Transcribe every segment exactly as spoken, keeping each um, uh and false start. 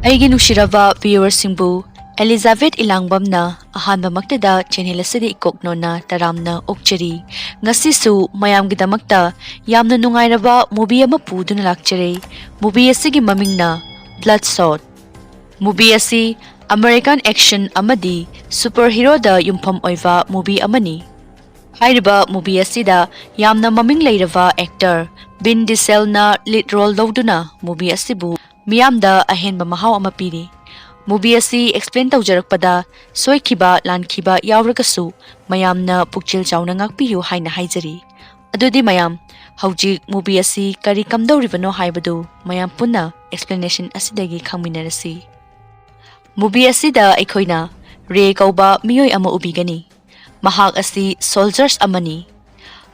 ꯑꯩꯒꯤ ꯅꯨꯡꯁꯤꯔꯕ viewerꯁꯤꯡꯕꯨ Elizabeth ꯏꯂꯥꯡꯕꯝꯅ ꯑꯍꯥꯟꯕꯃꯛꯇꯗ channel ꯑꯁꯤꯗ ꯏꯀꯣꯛ ꯅꯣꯟꯅ ꯇꯔꯥꯝꯅ ꯑꯣꯛꯆꯔꯤ꯫ ꯉꯁꯤꯁꯨ ꯃꯌꯥꯝꯒꯤꯗꯃꯛꯇ ꯌꯥꯝꯅ ꯅꯨꯡꯉꯥꯏꯔꯕ movie ꯑꯃ ꯄꯨꯗꯨꯅ ꯂꯥꯛꯆꯔꯦ꯫ Movie ꯑꯁꯤꯒꯤ ꯃꯃꯤꯡꯅ Bloodshot꯫ Movie ꯑꯁꯤ American action ꯑꯃꯗꯤ super heroꯗ ꯌꯨꯝꯐꯝ ꯑꯣꯏꯕ movie ꯑꯃꯅꯤ꯫ ꯍꯥꯏꯔꯤꯕ movie ꯑꯁꯤꯗ ꯌꯥꯝꯅ ꯃꯃꯤꯡ ꯂꯩꯔꯕ actor ꯕꯤꯟ ꯗꯤꯁꯦꯜꯅ lead role ꯂꯧꯗꯨꯅ movie ꯑꯁꯤꯕꯨ ꯃꯤꯌꯥꯝꯗ ꯑꯍꯦꯟꯕ ꯃꯍꯥꯎ ꯑꯃ ꯄꯤꯔꯤ꯫ Movie ꯑꯁꯤ explain ꯇꯧꯖꯔꯛꯄꯗ ꯁꯣꯏꯈꯤꯕ ꯂꯥꯟꯈꯤꯕ ꯌꯥꯎꯔꯒꯁꯨ ꯃꯌꯥꯝꯅ ꯄꯨꯛꯆꯦꯜ ꯆꯥꯎꯅ ꯉꯥꯛꯄꯤꯌꯨ ꯍꯥꯏꯅ ꯍꯥꯏꯖꯔꯤ꯫ ꯑꯗꯨꯗꯤ ꯃꯌꯥꯝ, ꯍꯧꯖꯤꯛ movie ꯑꯁꯤ ꯀꯔꯤ ꯀꯝꯗꯧꯔꯤꯕꯅꯣ ꯍꯥꯏꯕꯗꯨ ꯃꯌꯥꯝ ꯄꯨꯟꯅ explanation ꯑꯁꯤꯗꯒꯤ ꯈꯪꯃꯤꯟꯅꯔꯁꯤ꯫ Movie ꯑꯁꯤꯗ ꯑꯩꯈꯣꯏꯅ ꯔꯦ ꯀꯧꯕ ꯃꯤꯑꯣꯏ ꯑꯃ ꯎꯕꯤꯒꯅꯤ꯫ ꯃꯍꯥꯛ ꯑꯁꯤ soldiers ꯑꯃꯅꯤ꯫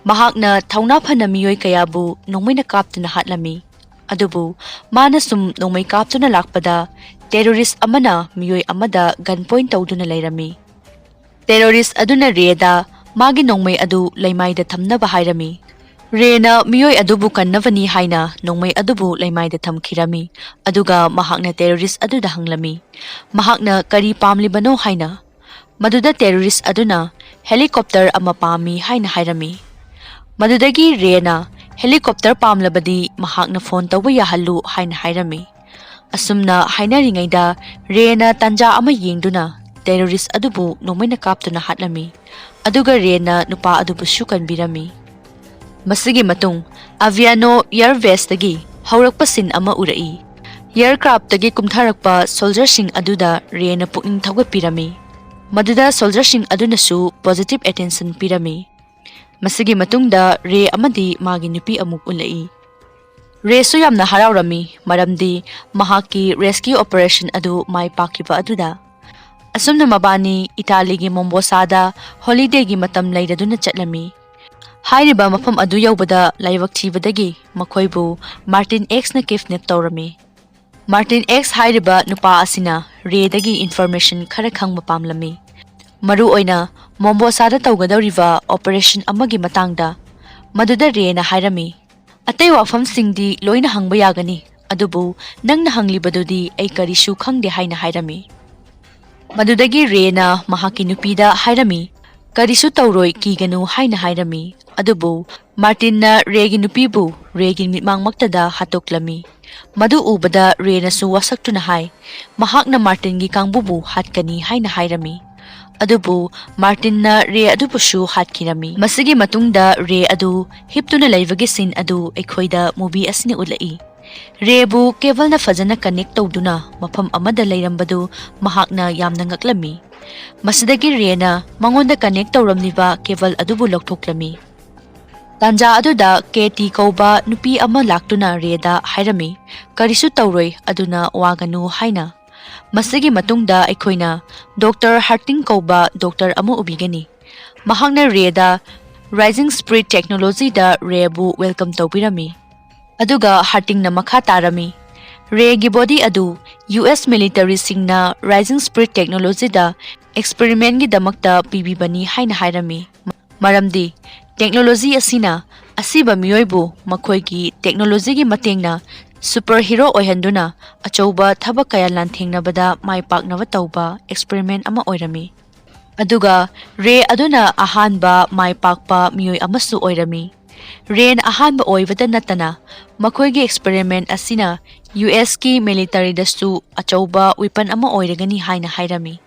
ꯃꯍꯥꯛꯅ ꯊꯧꯅꯥ ꯐꯅ ꯃꯤꯑꯣꯏ ꯀꯌꯥꯕꯨ ꯅꯣꯡꯃꯩꯅ ꯀꯥꯞꯇꯨꯅ ꯍꯥꯠꯂꯝꯃꯤ꯫ ꯑꯗꯨꯕꯨ ꯃꯥꯅ ꯁꯨꯝ ꯅꯣꯡꯃꯩ ꯀꯥꯞꯇꯨꯅ ꯂꯥꯛꯄꯗ terrorist ꯑꯃꯅ ꯃꯤꯑꯣꯏ ꯑꯃꯗ gun point ꯇꯧꯗꯨꯅ ꯂꯩꯔꯝꯃꯤ꯫ Terrorist ꯑꯗꯨꯅ ꯔꯦꯗ ꯃꯥꯒꯤ ꯅꯣꯡꯃꯩ ꯑꯗꯨ ꯂꯩꯃꯥꯏꯗ ꯊꯝꯅꯕ ꯍꯥꯏꯔꯝꯃꯤ꯫ ꯔꯦꯅ ꯃꯤꯑꯣꯏ ꯑꯗꯨꯕꯨ ꯀꯟꯅꯕꯅꯤ ꯍꯥꯏꯅ ꯅꯣꯡꯃꯩ ꯑꯗꯨꯕꯨ ꯂꯩꯃꯥꯏꯗ ꯊꯝꯈꯤꯔꯝꯃꯤ, ꯑꯗꯨꯒ ꯃꯍꯥꯛꯅ terrorist ꯑꯗꯨꯗ ꯍꯪꯂꯝꯃꯤ, ꯃꯍꯥꯛꯅ ꯀꯔꯤ ꯄꯥꯝꯂꯤꯕꯅꯣ ꯍꯥꯏꯅ꯫ ꯃꯗꯨꯗ terrorist ꯑꯗꯨꯅ helicopter ꯑꯃ ꯄꯥꯝꯃꯤ ꯍꯥꯏꯅ ꯍꯥꯏꯔꯝꯃꯤ꯫ ꯃꯗꯨꯗꯒꯤ ꯔꯦꯅ helicopter ꯄꯥꯝꯂꯕꯗꯤ ꯃꯍꯥꯛꯅ phone ꯇꯧꯕ ꯌꯥꯍꯜꯂꯨ ꯍꯥꯏꯅ ꯍꯥꯏꯔꯝꯃꯤ꯫ ꯑꯁꯨꯝꯅ ꯍꯥꯏꯅꯔꯤꯉꯩꯗ ꯔꯦꯅ ꯇꯥꯟꯖꯥ ꯑꯃ ꯌꯦꯡꯗꯨꯅ terrorist ꯑꯗꯨꯕꯨ ꯅꯣꯡꯃꯩꯅ ꯀꯥꯞꯇꯨꯅ ꯍꯥꯠꯂꯝꯃꯤ, ꯑꯗꯨꯒ ꯔꯦꯅ ꯅꯨꯄꯥ ꯑꯗꯨꯕꯨꯁꯨ ꯀꯟꯕꯤꯔꯝꯃꯤ꯫ ꯃꯁꯤꯒꯤ ꯃꯇꯨꯡ Aviano Air Baseꯇꯒꯤ ꯍꯧꯔꯛꯄ scene ꯑꯃ ꯎꯔꯛꯏ꯫ Aircraftꯇꯒꯤ ꯀꯨꯝꯊꯔꯛꯄ soldierꯁꯤꯡ ꯑꯗꯨꯗ ꯔꯦꯅ ꯄꯨꯛꯅꯤꯡ ꯊꯧꯒꯠꯄꯤꯔꯝꯃꯤ꯫ ꯃꯗꯨꯗ soldierꯁꯤꯡ ꯑꯗꯨꯅꯁꯨ positive attention ꯄꯤꯔꯝꯃꯤ꯫ ꯃꯁꯤꯒꯤ ꯃꯇꯨꯡꯗ ꯔꯦ ꯑꯃꯗꯤ ꯃꯥꯒꯤ ꯅꯨꯄꯤ ꯑꯃꯨꯛ ꯎꯠꯂꯛꯏ꯫ ꯔꯦꯁꯨ ꯌꯥꯝꯅ ꯍꯔꯥꯎꯔꯝꯃꯤ, ꯃꯔꯝꯗꯤ ꯃꯍꯥꯛꯀꯤ rescue operation ꯑꯗꯨ ꯃꯥꯏ ꯄꯥꯛꯈꯤꯕ ꯑꯗꯨꯗ꯫ ꯑꯁꯨꯝꯅ ꯃꯕꯥꯅꯤ ꯏꯇꯥꯂꯤꯒꯤ ꯃꯣꯝꯕꯣꯁꯥꯗ holidayꯒꯤ ꯃꯇꯝ ꯂꯩꯔꯗꯨꯅ ꯆꯠꯂꯝꯃꯤ꯫ ꯍꯥꯏꯔꯤꯕ ꯃꯐꯝ ꯑꯗꯨ ꯌꯧꯕꯗ ꯂꯥꯏꯕꯛ ꯊꯤꯕꯗꯒꯤ ꯃꯈꯣꯏꯕꯨ Martin Xꯅ kidnap ꯇꯧꯔꯝꯃꯤ꯫ Martin X ꯍꯥꯏꯔꯤꯕ ꯅꯨꯄꯥ ꯑꯁꯤꯅ ꯔꯦꯗꯒꯤ information ꯈꯔ ꯈꯪꯕ ꯄꯥꯝꯂꯝꯃꯤ, ꯃꯔꯨꯑꯣꯏꯅ ꯃꯣꯝꯕꯣꯁꯥꯗ ꯇꯧꯒꯗꯧꯔꯤꯕ operation ꯑꯃꯒꯤ ꯃꯇꯥꯡꯗ꯫ ꯃꯗꯨꯗ ꯔꯦꯅ ꯍꯥꯏꯔꯝꯃꯤ, "ꯑꯇꯩ ꯋꯥꯐꯝꯁꯤꯡꯗꯤ ꯂꯣꯏꯅ ꯍꯪꯕ ꯌꯥꯒꯅꯤ, ꯑꯗꯨꯕꯨ ꯅꯪꯅ ꯍꯪꯂꯤꯕꯗꯨꯗꯤ ꯑꯩ ꯀꯔꯤꯁꯨ ꯈꯪꯗꯦ" ꯍꯥꯏꯅ ꯍꯥꯏꯔꯝꯃꯤ꯫ ꯃꯗꯨꯗꯒꯤ ꯔꯦꯅ ꯃꯍꯥꯛꯀꯤ ꯅꯨꯄꯤꯗ ꯍꯥꯏꯔꯝꯃꯤ, "ꯀꯔꯤꯁꯨ ꯇꯧꯔꯣꯏ, ꯀꯤꯒꯅꯨ" ꯍꯥꯏꯅ ꯍꯥꯏꯔꯝꯃꯤ꯫ ꯑꯗꯨꯕꯨ ꯃꯥꯔꯇꯤꯟꯅ ꯔꯦꯒꯤ ꯅꯨꯄꯤꯕꯨ ꯔꯦꯒꯤ ꯃꯤꯠꯃꯥꯡꯃꯛꯇꯗ ꯍꯥꯠꯇꯣꯛꯂꯝꯃꯤ꯫ ꯃꯗꯨ ꯎꯕꯗ ꯔꯦꯅꯁꯨ ꯋꯥꯁꯛꯇꯨꯅ ꯍꯥꯏ, ꯃꯍꯥꯛꯅ ꯃꯥꯔꯇꯤꯟꯒꯤ ꯀꯥꯡꯕꯨꯕꯨ ꯍꯥꯠꯀꯅꯤ ꯍꯥꯏꯅ ꯍꯥꯏꯔꯝꯃꯤ꯫ ꯑꯗꯨꯕꯨ ꯃꯥꯔꯇꯤꯟꯅ ꯔꯦ ꯑꯗꯨꯕꯨꯁꯨ ꯍꯥꯠꯈꯤꯔꯝꯃꯤ꯫ ꯃꯁꯤꯒꯤ ꯃꯇꯨꯡꯗ ꯔꯦ ꯑꯗꯨ ꯍꯤꯞꯇꯨꯅ ꯂꯩꯕꯒꯤ ꯁꯤꯟ ꯑꯗꯨ ꯑꯩꯈꯣꯏꯗ ꯃꯨꯚꯤ ꯑꯁꯤꯅ ꯎꯠꯂꯛꯏ꯫ ꯔꯦꯕꯨ ꯀꯦꯕꯜꯅ ꯐꯖꯅ ꯀꯅꯦꯛ ꯇꯧꯗꯨꯅ ꯃꯐꯝ ꯑꯃꯗ ꯂꯩꯔꯝꯕꯗꯨ ꯃꯍꯥꯛꯅ ꯌꯥꯝꯅ ꯉꯛꯂꯝꯃꯤ꯫ ꯃꯁꯤꯗꯒꯤ ꯔꯦꯅ ꯃꯉꯣꯟꯗ ꯀꯅꯦꯛ ꯇꯧꯔꯝꯂꯤꯕ ꯀꯦꯕꯜ ꯑꯗꯨꯕꯨ ꯂꯧꯊꯣꯛꯂꯝꯃꯤ꯫ ꯇꯥꯟꯖꯥ ꯑꯗꯨꯗ ꯀꯦꯇꯤ ꯀꯧꯕ ꯅꯨꯄꯤ ꯑꯃ ꯂꯥꯛꯇꯨꯅ ꯔꯦꯗ ꯍꯥꯏꯔꯝꯃꯤ, "ꯀꯔꯤꯁꯨ ꯇꯧꯔꯣꯏ, ꯑꯗꯨꯅ ꯋꯥꯒꯅꯨ" ꯍꯥꯏꯅ꯫ ꯃꯁꯤꯒꯤ ꯃꯇꯨꯡꯗ ꯑꯩꯈꯣꯏꯅ ꯗꯣꯛꯇꯔ ꯍꯥꯔꯇꯤꯡ ꯀꯧꯕ ꯗꯣꯛꯇꯔ ꯑꯃ ꯎꯕꯤꯒꯅꯤ꯫ ꯃꯍꯥꯛꯅ ꯔꯦꯗ Rising Spirit Technologyꯗ ꯔꯦꯕꯨ ꯋꯦꯜꯀꯝ ꯇꯧꯕꯤꯔꯝꯃꯤ꯫ ꯑꯗꯨꯒ ꯍꯥꯔꯇꯤꯡꯅ ꯃꯈꯥ ꯇꯥꯔꯝꯃꯤ, "ꯔꯦꯒꯤ ꯕꯣꯗꯤ ꯑꯗꯨ ꯌꯨ ꯑꯦꯁ ꯃꯤꯂꯤꯇꯔꯤꯁꯤꯡꯅ Rising Spirit Technologyꯗ ꯑꯦꯛꯁꯄꯦꯔꯤꯃꯦꯟꯒꯤꯗꯃꯛꯇ ꯄꯤꯕꯤꯕꯅꯤ" ꯍꯥꯏꯅ ꯍꯥꯏꯔꯝꯃꯤ꯫ ꯃꯔꯝꯗꯤ ꯇꯦꯛꯅꯣꯂꯣꯖꯤ ꯑꯁꯤꯅ ꯑꯁꯤꯕ ꯃꯤꯑꯣꯏꯕꯨ ꯃꯈꯣꯏꯒꯤ ꯇꯦꯛꯅꯣꯂꯣꯖꯤꯒꯤ ꯃꯇꯦꯡꯅ ꯁꯨꯄꯔ ꯍꯤꯔꯣ ꯑꯣꯏꯍꯟꯗꯨꯅ ꯑꯆꯧꯕ ꯊꯕꯛ ꯀꯌꯥ ꯂꯥꯟꯊꯦꯡꯅꯕꯗ ꯃꯥꯏ ꯄꯥꯛꯅꯕ ꯇꯧꯕ ꯑꯦꯛꯁꯄꯦꯔꯤꯃꯦꯟ ꯑꯃ ꯑꯣꯏꯔꯝꯃꯤ꯫ ꯑꯗꯨꯒ ꯔꯦ ꯑꯗꯨꯅ ꯑꯍꯥꯟꯕ ꯃꯥꯏ ꯄꯥꯛꯄ ꯃꯤꯑꯣꯏ ꯑꯃꯁꯨ ꯑꯣꯏꯔꯝꯃꯤ꯫ ꯔꯦꯅ ꯑꯍꯥꯟꯕ ꯑꯣꯏꯕꯇ ꯅꯠꯇꯅ ꯃꯈꯣꯏꯒꯤ ꯑꯦꯛꯁꯄꯦꯔꯤꯃꯦꯟ ꯑꯁꯤꯅ ꯌꯨ ꯑꯦꯁꯀꯤ ꯃꯤꯂꯤꯇꯔꯤꯗꯁꯨ ꯑꯆꯧꯕ ꯋꯤꯄꯟ ꯑꯃ ꯑꯣꯏꯔꯒꯅꯤ ꯍꯥꯏꯅ ꯍꯥꯏꯔꯝꯃꯤ꯫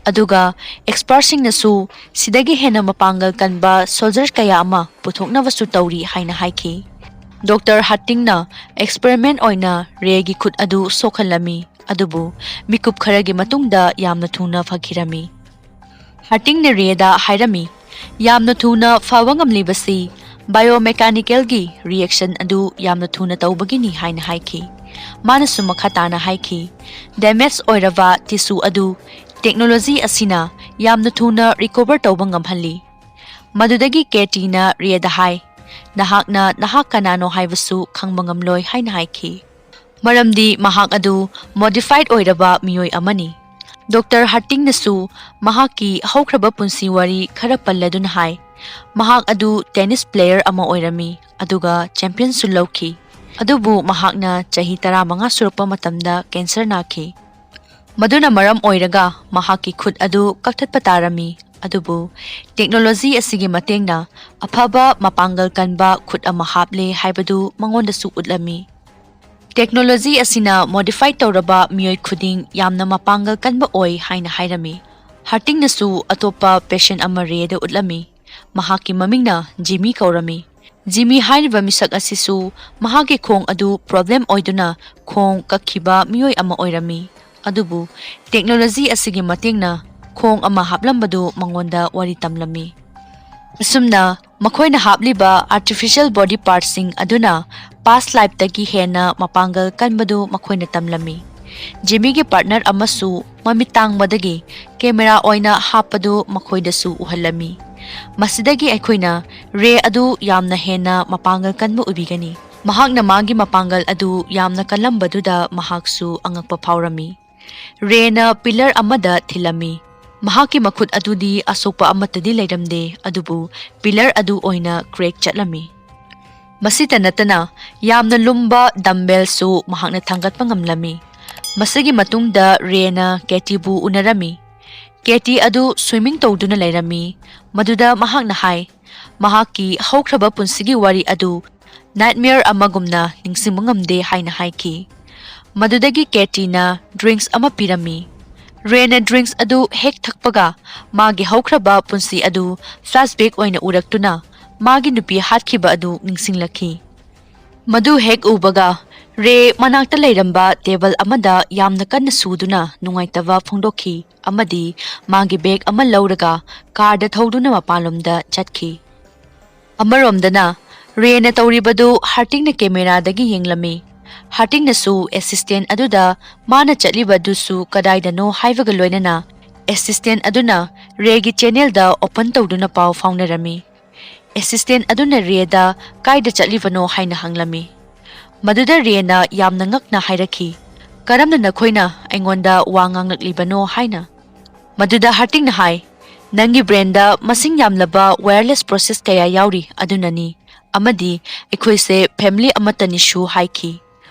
ꯑꯗꯨꯒ ꯑꯦꯛꯁꯄꯔꯠꯁꯤꯡꯅꯁꯨ ꯁꯤꯗꯒꯤ ꯍꯦꯟꯅ ꯃꯄꯥꯡꯒꯜ ꯀꯟꯕ ꯁꯣꯜꯖꯔ ꯀꯌꯥ ꯑꯃ ꯄꯨꯊꯣꯛꯅꯕꯁꯨ ꯇꯧꯔꯤ ꯍꯥꯏꯅ ꯍꯥꯏꯈꯤ꯫ ꯗꯣꯛꯇꯔ ꯍꯥꯔꯇꯤꯡꯅ ꯑꯦꯛꯁꯄꯦꯔꯤꯃꯦꯟ ꯑꯣꯏꯅ ꯔꯦꯒꯤ ꯈꯨꯠ ꯑꯗꯨ ꯁꯣꯛꯍꯜꯂꯝꯃꯤ, ꯑꯗꯨꯕꯨ ꯃꯤꯀꯨꯞ ꯈꯔꯒꯤ ꯃꯇꯨꯡꯗ ꯌꯥꯝꯅ ꯊꯨꯅ ꯐꯈꯤꯔꯝꯃꯤ꯫ ꯍꯥꯔꯇꯤꯡꯅ ꯔꯦꯗ ꯍꯥꯏꯔꯝꯃꯤ, "ꯌꯥꯝꯅ ꯊꯨꯅ ꯐꯕ ꯉꯝꯂꯤꯕꯁꯤ ꯕꯥꯏꯑꯣꯃꯦꯀꯥꯅꯤꯀꯦꯜꯒꯤ ꯔꯤꯑꯦꯛꯁꯟ ꯑꯗꯨ ꯌꯥꯝꯅ ꯊꯨꯅ ꯇꯧꯕꯒꯤꯅꯤ" ꯍꯥꯏꯅ ꯍꯥꯏꯈꯤ꯫ ꯃꯥꯅꯁꯨ ꯃꯈꯥ ꯇꯥꯅ ꯍꯥꯏꯈꯤ, "ꯗꯦꯃꯦꯖ ꯑꯣꯏꯔꯕ ꯇꯤꯁꯨ ꯑꯗꯨ ꯇꯦꯛꯅꯣꯂꯣꯖꯤ ꯑꯁꯤꯅ ꯌꯥꯝꯅ ꯊꯨꯅ ꯔꯤꯀꯣꯚꯔ ꯇꯧꯕ ꯉꯝꯍꯜꯂꯤ"꯫ ꯃꯗꯨꯗꯒꯤ ꯀꯦꯇꯤꯅ ꯔꯦꯗ ꯍꯥꯏ, "ꯅꯍꯥꯛꯅ ꯅꯍꯥꯛ ꯀꯅꯥꯅꯣ ꯍꯥꯏꯕꯁꯨ ꯈꯪꯕ ꯉꯝꯂꯣꯏ" ꯍꯥꯏꯅ ꯍꯥꯏꯈꯤ, ꯃꯔꯝꯗꯤ ꯃꯍꯥꯛ ꯑꯗꯨ ꯃꯣꯗꯤꯐꯥꯏꯗ ꯑꯣꯏꯔꯕ ꯃꯤꯑꯣꯏ ꯑꯃꯅꯤ꯫ ꯗꯣꯛꯇꯔ ꯍꯥꯔꯇꯤꯡꯅꯁꯨ ꯃꯍꯥꯛꯀꯤ ꯍꯧꯈ꯭ꯔꯕ ꯄꯨꯟꯁꯤ ꯋꯥꯔꯤ ꯈꯔ ꯄꯜꯂꯗꯨꯅ ꯍꯥꯏ, ꯃꯍꯥꯛ ꯑꯗꯨ ꯇꯦꯅꯤꯁ ꯄ꯭ꯂꯦꯌꯔ ꯑꯃ ꯑꯣꯏꯔꯝꯃꯤ, ꯑꯗꯨꯒ ꯆꯦꯝꯄꯤꯌꯟꯁꯨ ꯂꯧꯈꯤ꯫ ꯑꯗꯨꯕꯨ ꯃꯍꯥꯛꯅ ꯆꯍꯤ ꯇꯔꯥꯃꯉꯥ ꯁꯨꯔꯛꯄ ꯃꯇꯝꯗ ꯀꯦꯟꯁꯔ ꯅꯥꯈꯤ꯫ ꯃꯗꯨꯅ ꯃꯔꯝ ꯑꯣꯏꯔꯒ ꯃꯍꯥꯛꯀꯤ ꯈꯨꯠ ꯑꯗꯨ ꯀꯛꯊꯠꯄ ꯇꯥꯔꯝꯃꯤ꯫ ꯑꯗꯨꯕꯨ ꯇꯦꯛꯅꯣꯂꯣꯖꯤ ꯑꯁꯤꯒꯤ ꯃꯇꯦꯡꯅ ꯑꯐꯕ ꯃꯄꯥꯡꯒꯜ ꯀꯟꯕ ꯈꯨꯠ ꯑꯃ ꯍꯥꯞꯂꯦ ꯍꯥꯏꯕꯗꯨ ꯃꯉꯣꯟꯗꯁꯨ ꯎꯠꯂꯝꯃꯤ꯫ ꯇꯦꯛꯅꯣꯂꯣꯖꯤ ꯑꯁꯤꯅ ꯃꯣꯗꯤꯐꯥꯏ ꯇꯧꯔꯕ ꯃꯤꯑꯣꯏ ꯈꯨꯗꯤꯡ ꯌꯥꯝꯅ ꯃꯄꯥꯡꯒꯜ ꯀꯟꯕ ꯑꯣꯏ ꯍꯥꯏꯅ ꯍꯥꯏꯔꯝꯃꯤ꯫ ꯍꯥꯔꯇꯤꯡꯅꯁꯨ ꯑꯇꯣꯞꯄ ꯄꯦꯁꯦꯟ ꯑꯃ ꯔꯦꯗ ꯎꯠꯂꯝꯃꯤ꯫ ꯃꯍꯥꯛꯀꯤ ꯃꯃꯤꯡꯅ ꯖꯤꯃꯤ ꯀꯧꯔꯝꯃꯤ꯫ ꯖꯤꯃꯤ ꯍꯥꯏꯔꯤꯕ ꯃꯤꯁꯛ ꯑꯁꯤꯁꯨ ꯃꯍꯥꯛꯀꯤ ꯈꯣꯡ ꯑꯗꯨ ꯄ꯭ꯔꯣꯕ꯭ꯂꯦꯝ ꯑꯣꯏꯗꯨꯅ ꯈꯣꯡ ꯀꯛꯈꯤꯕ ꯃꯤꯑꯣꯏ ꯑꯃ ꯑꯣꯏꯔꯝꯃꯤ꯫ ꯑꯗꯨꯕꯨ ꯇꯦꯛꯅꯣꯂꯣꯖꯤ ꯑꯁꯤꯒꯤ ꯃꯇꯦꯡꯅ ꯈꯣꯡ ꯑꯃ ꯍꯥꯞꯂꯝꯕꯗꯨ ꯃꯉꯣꯟꯗ ꯋꯥꯔꯤ ꯇꯝꯂꯝꯃꯤ꯫ ꯑꯁꯨꯝꯅ ꯃꯈꯣꯏꯅ ꯍꯥꯞꯂꯤꯕ ꯑꯥꯔꯇꯤꯐꯤꯁꯤꯌꯦꯜ ꯕꯣꯗꯤ ꯄꯥꯔꯠꯁꯤꯡ ꯑꯗꯨꯅ ꯄꯥꯁ ꯂꯥꯏꯐꯇꯒꯤ ꯍꯦꯟꯅ ꯃꯄꯥꯡꯒꯜ ꯀꯟꯕꯗꯨ ꯃꯈꯣꯏꯅ ꯇꯝꯂꯝꯃꯤ꯫ ꯖꯤꯃꯤꯒꯤ ꯄꯥꯔꯠꯅꯔ ꯑꯃꯁꯨ ꯃꯃꯤꯠ ꯇꯥꯡꯕꯗꯒꯤ ꯀꯦꯃꯦꯔꯥ ꯑꯣꯏꯅ ꯍꯥꯞꯄꯗꯨ ꯃꯈꯣꯏꯗꯁꯨ ꯎꯍꯜꯂꯝꯃꯤ꯫ ꯃꯁꯤꯗꯒꯤ ꯑꯩꯈꯣꯏꯅ ꯔꯦ ꯑꯗꯨ ꯌꯥꯝꯅ ꯍꯦꯟꯅ ꯃꯄꯥꯡꯒꯜ ꯀꯟꯕ ꯎꯕꯤꯒꯅꯤ꯫ ꯃꯍꯥꯛꯅ ꯃꯥꯒꯤ ꯃꯄꯥꯡꯒꯜ ꯑꯗꯨ ꯌꯥꯝꯅ ꯀꯜꯂꯝꯕꯗꯨꯗ ꯃꯍꯥꯛꯁꯨ ꯑꯉꯛꯄ ꯐꯥꯎꯔꯝꯃꯤ꯫ ꯔꯦꯅ ꯄꯤꯂꯔ ꯑꯃꯗ ꯊꯤꯜꯂꯝꯃꯤ꯫ ꯃꯍꯥꯛꯀꯤ ꯃꯈꯨꯠ ꯑꯗꯨꯗꯤ ꯑꯁꯣꯛꯄ ꯑꯃꯠꯇꯗꯤ ꯂꯩꯔꯝꯗꯦ, ꯑꯗꯨꯕꯨ ꯄꯤꯂꯔ ꯑꯗꯨ ꯑꯣꯏꯅ ꯀ꯭ꯔꯦꯛ ꯆꯠꯂꯝꯃꯤ꯫ ꯃꯁꯤꯇ ꯅꯠꯇꯅ ꯌꯥꯝꯅ ꯂꯨꯝꯕ ꯗꯝꯕꯦꯜꯁꯨ ꯃꯍꯥꯛꯅ ꯊꯥꯡꯒꯠꯄ ꯉꯝꯂꯝꯃꯤ꯫ ꯃꯁꯤꯒꯤ ꯃꯇꯨꯡꯗ ꯔꯦꯅ ꯀꯦꯇꯤꯕꯨ ꯎꯅꯔꯝꯃꯤ꯫ ꯀꯦꯇꯤ ꯑꯗꯨ ꯁ꯭ꯋꯤꯃꯤꯡ ꯇꯧꯗꯨꯅ ꯂꯩꯔꯝꯃꯤ꯫ ꯃꯗꯨꯗ ꯃꯍꯥꯛꯅ ꯍꯥꯏ, ꯃꯍꯥꯛꯀꯤ ꯍꯧꯈ꯭ꯔꯕ ꯄꯨꯟꯁꯤꯒꯤ ꯋꯥꯔꯤ ꯑꯗꯨ ꯅꯥꯏꯠꯃꯤꯌꯔ ꯑꯃꯒꯨꯝꯅ ꯅꯤꯡꯁꯤꯡꯕ ꯉꯝꯗꯦ ꯍꯥꯏꯅ ꯍꯥꯏꯈꯤ꯫ ꯃꯗꯨꯗꯒꯤ ꯀꯦꯇꯤꯅ ꯗ꯭ꯔꯤꯡꯛꯁ ꯑꯃ ꯄꯤꯔꯝꯃꯤ꯫ ꯔꯦꯅ ꯗ꯭ꯔꯤꯡꯛꯁ ꯑꯗꯨ ꯍꯦꯛ ꯊꯛꯄꯒ ꯃꯥꯒꯤ ꯍꯧꯈ꯭ꯔꯕ ꯄꯨꯟꯁꯤ ꯑꯗꯨ ꯐ꯭ꯂꯥꯁꯕꯦꯛ ꯑꯣꯏꯅ ꯎꯔꯛꯇꯨꯅ ꯃꯥꯒꯤ ꯅꯨꯄꯤ ꯍꯥꯠꯈꯤꯕ ꯑꯗꯨ ꯅꯤꯡꯁꯤꯡꯂꯛꯈꯤ꯫ ꯃꯗꯨ ꯍꯦꯛ ꯎꯕꯒ ꯔꯦ ꯃꯅꯥꯛꯇ ꯂꯩꯔꯝꯕ ꯇꯦꯕꯜ ꯑꯃꯗ ꯌꯥꯝꯅ ꯀꯟꯅ ꯁꯨꯗꯨꯅ ꯅꯨꯡꯉꯥꯏꯇꯕ ꯐꯣꯡꯗꯣꯛꯈꯤ ꯑꯃꯗꯤ ꯃꯥꯒꯤ ꯕꯦꯒ ꯑꯃ ꯂꯧꯔꯒ ꯀꯥꯔꯗ ꯊꯧꯗꯨꯅ ꯃꯄꯥꯟꯂꯣꯝꯗ ꯆꯠꯈꯤ꯫ ꯑꯃꯔꯣꯝꯗꯅ ꯔꯦꯅ ꯇꯧꯔꯤꯕꯗꯨ ꯍꯥꯔꯇꯤꯡꯅ ꯀꯦꯃꯦꯔꯥꯗꯒꯤ ꯌꯦꯡꯂꯝꯃꯤ꯫ ꯍꯥꯔꯇꯤꯡꯅꯁꯨ ꯑꯦꯁꯤꯁꯇꯦꯟ ꯑꯗꯨꯗ ꯃꯥꯅ ꯆꯠꯂꯤꯕꯗꯨꯁꯨ ꯀꯗꯥꯏꯗꯅꯣ ꯍꯥꯏꯕꯒ ꯂꯣꯏꯅꯅ ꯑꯦꯁꯤꯁꯇꯦꯟ ꯑꯗꯨꯅ ꯔꯦꯒꯤ ꯆꯦꯅꯦꯜꯗ ꯑꯣꯄꯟ ꯇꯧꯗꯨꯅ ꯄꯥꯎ ꯐꯥꯎꯅꯔꯝꯃꯤ꯫ ꯑꯦꯁꯤꯁꯇꯦꯟ ꯑꯗꯨꯅ ꯔꯦꯗ ꯀꯥꯏꯗ ꯆꯠꯂꯤꯕꯅꯣ ꯍꯥꯏꯅ ꯍꯪꯂꯝꯃꯤ꯫ ꯃꯗꯨꯗ ꯔꯦꯅ ꯌꯥꯝꯅ ꯉꯛꯅ ꯍꯥꯏꯔꯛꯈꯤ, "ꯀꯔꯝꯅ ꯅꯈꯣꯏꯅ ꯑꯩꯉꯣꯟꯗ ꯋꯥ ꯉꯥꯡꯂꯛꯂꯤꯕꯅꯣ?" ꯍꯥꯏꯅ꯫ ꯃꯗꯨꯗ ꯍꯥꯔꯇꯤꯡꯅ ꯍꯥꯏ, "ꯅꯪꯒꯤ ꯕ꯭ꯔꯦꯟꯗ ꯃꯁꯤꯡ ꯌꯥꯝꯂꯕ ꯋꯥꯌꯔꯂꯦꯁ ꯄ꯭ꯔꯣꯁꯦꯁ ꯀꯌꯥ ꯌꯥꯎꯔꯤ, ꯑꯗꯨꯅꯅꯤ꯫ ꯑꯃꯗꯤ "ꯑꯩꯈꯣꯏꯁꯦ ꯐꯦꯃꯤꯂꯤ ꯑꯃꯠꯇꯅꯤꯁꯨ" ꯍꯥꯏꯈꯤ꯫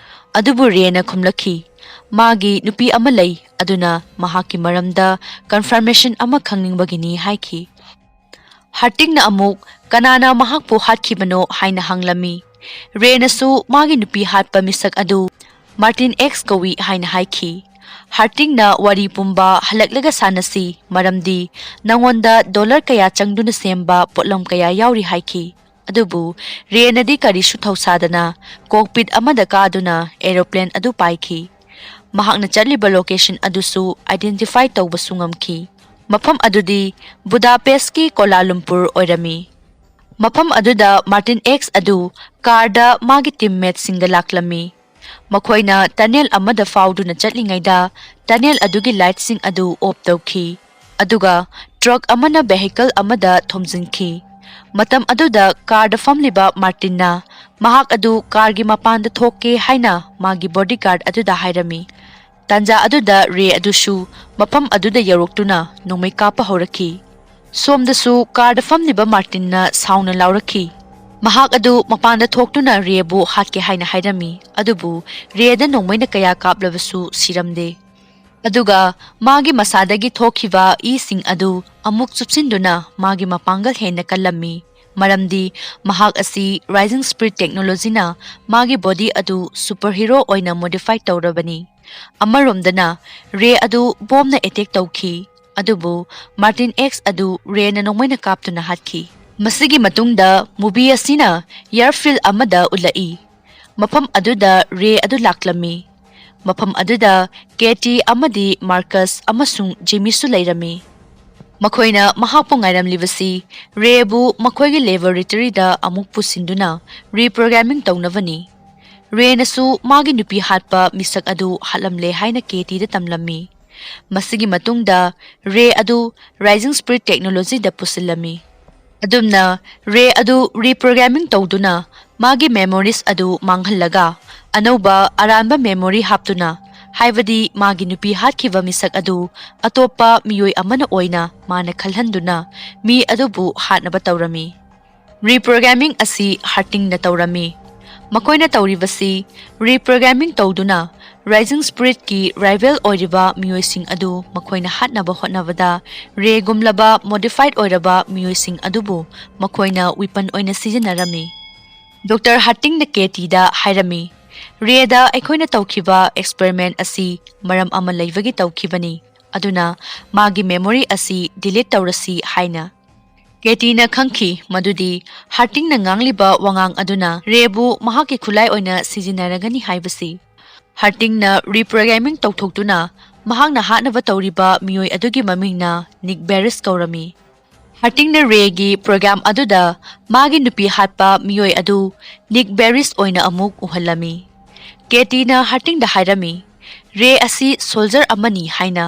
ꯑꯗꯨꯕꯨ ꯔꯦꯅ ꯈꯨꯝꯂꯛꯈꯤ, "ꯃꯥꯒꯤ ꯅꯨꯄꯤ ꯑꯃ ꯂꯩ, ꯑꯗꯨꯅ ꯃꯍꯥꯛꯀꯤ ꯃꯔꯝꯗ ꯀꯟꯐꯔꯃꯦꯁꯟ ꯑꯃ ꯈꯪꯅꯤꯡꯕꯒꯤꯅꯤ" ꯍꯥꯏꯈꯤ꯫ ꯍꯥꯔꯇꯤꯡꯅ ꯑꯃꯨꯛ ꯀꯅꯥꯅ ꯃꯍꯥꯛꯄꯨ ꯍꯥꯠꯈꯤꯕꯅꯣ ꯍꯥꯏꯅ ꯍꯪꯂꯝꯃꯤ꯫ ꯔꯦꯅꯁꯨ ꯃꯥꯒꯤ ꯅꯨꯄꯤ ꯍꯥꯠꯄ ꯃꯤꯁꯛ ꯑꯗꯨ ꯃꯥꯔꯇꯤꯟ ꯑꯦꯛꯁ ꯀꯧꯏ ꯍꯥꯏꯅ ꯍꯥꯏꯈꯤ꯫ ꯍꯥꯔꯇꯤꯡꯅ ꯋꯥꯔꯤ ꯄꯨꯝꯕ ꯍꯜꯂꯛꯂꯒ ꯁꯥꯟꯅꯁꯤ, ꯃꯔꯝꯗꯤ ꯅꯉꯣꯟꯗ ꯗꯣꯂꯔ ꯀꯌꯥ ꯆꯪꯗꯨꯅ ꯁꯦꯝꯕ ꯄꯣꯠꯂꯝ ꯀꯌꯥ ꯌꯥꯎꯔꯤ ꯍꯥꯏꯈꯤ꯫ ꯑꯗꯨꯕꯨ ꯔꯦꯅꯗꯤ ꯀꯔꯤꯁꯨ ꯊꯧꯁꯥꯗꯅ ꯀꯣꯛꯄꯤꯠ ꯑꯃꯗ ꯀꯥꯗꯨꯅ ꯑꯦꯔꯣꯄ꯭ꯂꯦꯟ ꯑꯗꯨ ꯄꯥꯏꯈꯤ꯫ ꯃꯍꯥꯛꯅ ꯆꯠꯂꯤꯕ ꯂꯣꯀꯦꯁꯟ ꯑꯗꯨꯁꯨ ꯑꯥꯏꯗꯦꯟꯇꯤꯐꯥꯏ ꯇꯧꯕꯁꯨ ꯉꯝꯈꯤ꯫ ꯃꯐꯝ ꯑꯗꯨꯗꯤ ꯕꯨꯗꯥꯄꯦꯁꯀꯤ ꯀꯣꯂꯥꯂꯨꯝꯄꯨꯔ ꯑꯣꯏꯔꯝꯃꯤ꯫ ꯃꯐꯝ ꯑꯗꯨꯗ ꯃꯥꯔꯇꯤꯟ ꯑꯦꯛꯁ ꯑꯗꯨ ꯀꯥꯔꯗ ꯃꯥꯒꯤ ꯇꯤꯝꯃꯦꯠꯁꯤꯡꯒ ꯂꯥꯛꯂꯝꯃꯤ꯫ ꯃꯈꯣꯏꯅ ꯇꯅꯦꯜ ꯑꯃꯗ ꯐꯥꯎꯗꯨꯅ ꯆꯠꯂꯤꯉꯩꯗ ꯇꯅꯦꯜ ꯑꯗꯨꯒꯤ ꯂꯥꯏꯠꯁꯤꯡ ꯑꯗꯨ ꯑꯣꯐ ꯇꯧꯈꯤ, ꯑꯗꯨꯒ ꯇ꯭ꯔꯛ ꯑꯃꯅ ꯚꯦꯍꯤꯀꯜ ꯑꯃꯗ ꯊꯣꯝꯖꯤꯟꯈꯤ꯫ ꯃꯇꯝ ꯑꯗꯨꯗ ꯀꯥꯔꯗ ꯐꯝꯂꯤꯕ ꯃꯥꯔꯇꯤꯟꯅ ꯃꯍꯥꯛ ꯑꯗꯨ ꯀꯥꯔꯒꯤ ꯃꯄꯥꯟꯗ ꯊꯣꯛꯀꯦ ꯍꯥꯏꯅ ꯃꯥꯒꯤ ꯕꯣꯗꯤꯒꯥꯔꯗ ꯑꯗꯨꯗ ꯍꯥꯏꯔꯝꯃꯤ꯫ ꯇꯥꯟꯖꯥ ꯑꯗꯨꯗ ꯔꯦ ꯑꯗꯨꯁꯨ ꯃꯐꯝ ꯑꯗꯨꯗ ꯌꯧꯔꯛꯇꯨꯅ ꯅꯣꯡꯃꯩ ꯀꯥꯞꯄ ꯍꯧꯔꯛꯈꯤ꯫ ꯁꯣꯝꯗꯁꯨ ꯀꯥꯔꯗ ꯐꯝꯂꯤꯕ ꯃꯥꯔꯇꯤꯟꯅ ꯁꯥꯎꯅ ꯂꯥꯎꯔꯛꯈꯤ꯫ ꯃꯍꯥꯛ ꯑꯗꯨ ꯃꯄꯥꯟꯗ ꯊꯣꯛꯇꯨꯅ ꯔꯦꯕꯨ ꯍꯥꯠꯀꯦ ꯍꯥꯏꯅ ꯍꯥꯏꯔꯝꯃꯤ, ꯑꯗꯨꯕꯨ ꯔꯦꯗ ꯅꯣꯡꯃꯩꯅ ꯀꯌꯥ ꯀꯥꯞꯂꯕꯁꯨ ꯁꯤꯔꯝꯗꯦ꯫ ꯑꯗꯨꯒ ꯃꯥꯒꯤ ꯃꯁꯥꯗꯒꯤ ꯊꯣꯛꯈꯤꯕ ꯏꯁꯤꯡ ꯑꯗꯨ ꯑꯃꯨꯛ ꯆꯨꯞꯁꯤꯟꯗꯨꯅ ꯃꯥꯒꯤ ꯃꯄꯥꯡꯒꯜ ꯍꯦꯟꯅ ꯀꯜꯂꯝꯃꯤ, ꯃꯔꯝꯗꯤ ꯃꯍꯥꯛ ꯑꯁꯤ ꯔꯥꯏꯖꯤꯡ ꯁ꯭ꯄꯤꯔꯤꯠ ꯇꯦꯛꯅꯣꯂꯣꯖꯤꯅ ꯃꯥꯒꯤ ꯕꯣꯗꯤ ꯑꯗꯨ ꯁꯨꯄꯔ ꯍꯤꯔꯣ ꯑꯣꯏꯅ ꯃꯣꯗꯤꯐꯥꯏ ꯇꯧꯔꯕꯅꯤ꯫ ꯑꯃꯔꯣꯝꯗꯅ ꯔꯦ ꯑꯗꯨ ꯕꯣꯝꯅ ꯑꯦꯇꯦꯛ ꯇꯧꯈꯤ, ꯑꯗꯨꯕꯨ ꯃꯥꯔꯇꯤꯟ ꯑꯦꯛꯁ ꯑꯗꯨ ꯔꯦꯅ ꯅꯣꯡꯃꯩꯅ ꯀꯥꯞꯇꯨꯅ ꯍꯥꯠꯈꯤ꯫ ꯃꯁꯤꯒꯤ ꯃꯇꯨꯡꯗ ꯃꯨꯚꯤ ꯑꯁꯤꯅ ꯑꯦꯌꯔꯐꯤꯜꯗ ꯑꯃꯗ ꯎꯠꯂꯛꯏ꯫ ꯃꯐꯝ ꯑꯗꯨꯗ ꯔꯦ ꯑꯗꯨ ꯂꯥꯛꯂꯝꯃꯤ꯫ ꯃꯐꯝ ꯑꯗꯨꯗ ꯀꯦꯇꯤ ꯑꯃꯗꯤ ꯃꯥꯔꯀꯁ ꯑꯃꯁꯨꯡ ꯖꯤꯃꯤꯁꯨ ꯂꯩꯔꯝꯃꯤ꯫ ꯃꯈꯣꯏꯅ ꯃꯍꯥꯛꯄꯨ ꯉꯥꯏꯔꯝꯂꯤꯕꯁꯤ ꯔꯦꯕꯨ ꯃꯈꯣꯏꯒꯤ ꯂꯦꯕꯣꯔꯦꯇꯔꯤꯗ ꯑꯃꯨꯛ ꯄꯨꯁꯤꯟꯗꯨꯅ ꯔꯤꯄ꯭ꯔꯣꯒ꯭ꯔꯥꯃꯤꯡ ꯇꯧꯅꯕꯅꯤ꯫ ꯔꯦꯅꯁꯨ ꯃꯥꯒꯤ ꯅꯨꯄꯤ ꯍꯥꯠꯄ ꯃꯤꯁꯛ ꯑꯗꯨ ꯍꯥꯠꯂꯝꯂꯦ ꯍꯥꯏꯅ ꯀꯦꯇꯤꯗ ꯇꯝꯂꯝꯃꯤ꯫ ꯃꯁꯤꯒꯤ ꯃꯇꯨꯡꯗ ꯔꯦ ꯑꯗꯨ ꯔꯥꯏꯖꯤꯡ ꯁ꯭ꯄꯤꯔꯤꯠ ꯇꯦꯛꯅꯣꯂꯣꯖꯤꯗ ꯄꯨꯁꯤꯜꯂꯝꯃꯤ꯫ ꯑꯗꯨꯝꯅ ꯔꯦ ꯑꯗꯨ ꯔꯤꯄ꯭ꯔꯣꯒ꯭ꯔꯥꯃꯤꯡ ꯇꯧꯗꯨꯅ ꯃꯥꯒꯤ ꯃꯦꯃꯣꯔꯤꯁ ꯑꯗꯨ ꯃꯥꯡꯍꯜꯂꯒ ꯑꯅꯧꯕ ꯑꯔꯥꯟꯕ ꯃꯦꯃꯣꯔꯤ ꯍꯥꯞꯇꯨꯅ, ꯍꯥꯏꯕꯗꯤ ꯃꯥꯒꯤ ꯅꯨꯄꯤ ꯍꯥꯠꯈꯤꯕ ꯃꯤꯁꯛ ꯑꯗꯨ ꯑꯇꯣꯞꯄ ꯃꯤꯑꯣꯏ ꯑꯃꯅ ꯑꯣꯏꯅ ꯃꯥꯅ ꯈꯜꯍꯟꯗꯨꯅ ꯃꯤ ꯑꯗꯨꯕꯨ ꯍꯥꯠꯅꯕ ꯇꯧꯔꯝꯃꯤ꯫ Reprogramming ꯑꯁꯤ ꯍꯥꯔꯇꯤꯡꯅ ꯇꯧꯔꯝꯃꯤ꯫ ꯃꯈꯣꯏꯅ ꯇꯧꯔꯤꯕꯁꯤ reprogramming ꯇꯧꯗꯨꯅ Rising Spiritꯀꯤ rival ꯑꯣꯏꯔꯤꯕ ꯃꯤꯑꯣꯏꯁꯤꯡ ꯑꯗꯨ ꯃꯈꯣꯏꯅ ꯍꯥꯠꯅꯕ ꯍꯣꯠꯅꯕꯗ ꯔꯦꯒꯨꯝꯂꯕ modified ꯑꯣꯏꯔꯕ ꯃꯤꯑꯣꯏꯁꯤꯡ ꯑꯗꯨꯕꯨ ꯃꯈꯣꯏꯅ weapon ꯑꯣꯏꯅ ꯁꯤꯖꯤꯟꯅꯔꯝꯃꯤ꯫ ꯗꯣꯛꯇꯔ ꯍꯥꯔꯇꯤꯡꯅ ꯀꯦꯇꯤꯗ ꯍꯥꯏꯔꯝꯃꯤ, "ꯔꯦꯗ ꯑꯩꯈꯣꯏꯅ ꯇꯧꯈꯤꯕ experiment ꯑꯁꯤ ꯃꯔꯝ ꯑꯃ ꯂꯩꯕꯒꯤ ꯇꯧꯈꯤꯕꯅꯤ, ꯑꯗꯨꯅ ꯃꯥꯒꯤ memory ꯑꯁꯤ delete ꯇꯧꯔꯁꯤ" ꯍꯥꯏꯅ꯫ ꯀꯦꯇꯤꯅ ꯈꯪꯈꯤ ꯃꯗꯨꯗꯤ ꯍꯥꯔꯇꯤꯡꯅ ꯉꯥꯡꯂꯤꯕ ꯋꯥꯉꯥꯡ ꯑꯗꯨꯅ ꯔꯦꯕꯨ ꯃꯍꯥꯛꯀꯤ ꯈꯨꯠꯂꯥꯏ ꯑꯣꯏꯅ ꯁꯤꯖꯤꯟꯅꯔꯒꯅꯤ ꯍꯥꯏꯕꯁꯤ꯫ ꯍꯥꯔꯇꯤꯡꯅ reprogramming ꯇꯧꯊꯣꯛꯇꯨꯅ ꯃꯍꯥꯛꯅ ꯍꯥꯠꯅꯕ ꯇꯧꯔꯤꯕ ꯃꯤꯑꯣꯏ ꯑꯗꯨꯒꯤ ꯃꯃꯤꯡꯅ ꯅꯤꯛ ꯕꯦꯔꯤꯁ ꯀꯧꯔꯝꯃꯤ꯫ ꯍꯥꯔꯇꯤꯡꯅ ꯔꯦꯒꯤ program ꯑꯗꯨꯗ ꯃꯥꯒꯤ ꯅꯨꯄꯤ ꯍꯥꯠꯄ ꯃꯤꯑꯣꯏ ꯑꯗꯨ ꯅꯤꯛ ꯕꯦꯔꯤꯁ ꯑꯣꯏꯅ ꯑꯃꯨꯛ ꯎꯍꯜꯂꯝꯃꯤ꯫ ꯀꯦꯇꯤꯅ ꯍꯥꯔꯇꯤꯡꯗ ꯍꯥꯏꯔꯝꯃꯤ, "ꯔꯦ ꯑꯁꯤ soldier ꯑꯃꯅꯤ" ꯍꯥꯏꯅ꯫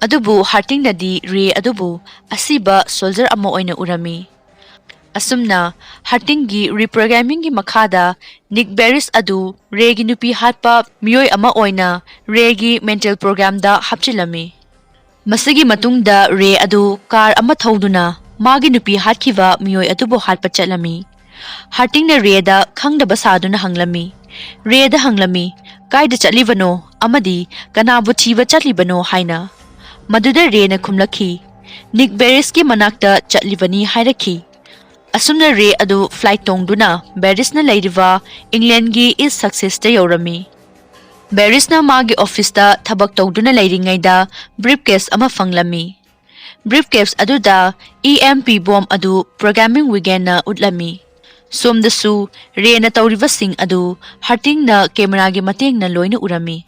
ꯑꯗꯨꯕꯨ ꯍꯥꯔꯇꯤꯡꯅꯗꯤ ꯔꯦ ꯑꯗꯨꯕꯨ ꯑꯁꯤꯕ soldier ꯑꯃ ꯑꯣꯏꯅ ꯎꯔꯝꯃꯤ꯫ ꯑꯁꯨꯝꯅ ꯍꯥꯔꯇꯤꯡꯒꯤ reprogrammingꯒꯤ ꯃꯈꯥꯗ ꯅꯤꯛ ꯕꯦꯔꯤꯁ ꯑꯗꯨ ꯔꯦꯒꯤ ꯅꯨꯄꯤ ꯍꯥꯠꯄ ꯃꯤꯑꯣꯏ ꯑꯃ ꯑꯣꯏꯅ ꯔꯦꯒꯤ mental programꯗ ꯍꯥꯞꯆꯤꯜꯂꯝꯃꯤ꯫ ꯃꯁꯤꯒꯤ ꯃꯇꯨꯡꯗ ꯔꯦ ꯑꯗꯨ car ꯑꯃ ꯊꯧꯗꯨꯅ ꯃꯥꯒꯤ ꯅꯨꯄꯤ ꯍꯥꯠꯈꯤꯕ ꯃꯤꯑꯣꯏ ꯑꯗꯨꯕꯨ ꯍꯥꯠꯄ ꯆꯠꯂꯝꯃꯤ꯫ ꯍꯥꯔꯇꯤꯡꯅ ꯔꯦꯗ ꯈꯪꯗꯕ ꯁꯥꯗꯨꯅ ꯍꯪꯂꯝꯃꯤ꯫ ꯔꯦꯗ ꯍꯪꯂꯝꯃꯤ, "ꯀꯥꯏꯗ ꯆꯠꯂꯤꯕꯅꯣ ꯑꯃꯗꯤ ꯀꯅꯥꯕꯨ ꯊꯤꯕ ꯆꯠꯂꯤꯕꯅꯣ?" ꯍꯥꯏꯅ꯫ ꯃꯗꯨꯗ ꯔꯦꯅ ꯈꯨꯝꯂꯛꯈꯤ, "ꯅꯤꯛ ꯕꯦꯔꯤꯁꯀꯤ ꯃꯅꯥꯛꯇ ꯆꯠꯂꯤꯕꯅꯤ" ꯍꯥꯏꯔꯛꯈꯤ꯫ ꯑꯁꯨꯝꯅ ꯔꯦ ꯑꯗꯨ flight ꯇꯣꯡꯗꯨꯅ ꯕꯦꯔꯤꯁꯅ ꯂꯩꯔꯤꯕ Englandꯒꯤ East Sussexꯇ ꯌꯧꯔꯝꯃꯤ꯫ ꯕꯦꯔꯤꯁꯅ ꯃꯥꯒꯤ officeꯇ ꯊꯕꯛ ꯇꯧꯗꯨꯅ ꯂꯩꯔꯤꯉꯩꯗ briefcase ꯑꯃ ꯐꯪꯂꯝꯃꯤ꯫ Briefcase ꯑꯗꯨꯗ E M P bomb ꯑꯗꯨ programming Wiganꯅ ꯎꯠꯂꯝꯃꯤ꯫ ꯁꯣꯝꯗꯁꯨ ꯔꯦꯅ ꯇꯧꯔꯤꯕꯁꯤꯡ ꯑꯗꯨ ꯍꯥꯔꯇꯤꯡꯅ cameraꯒꯤ ꯃꯇꯦꯡꯅ ꯂꯣꯏꯅ ꯎꯔꯝꯃꯤ꯫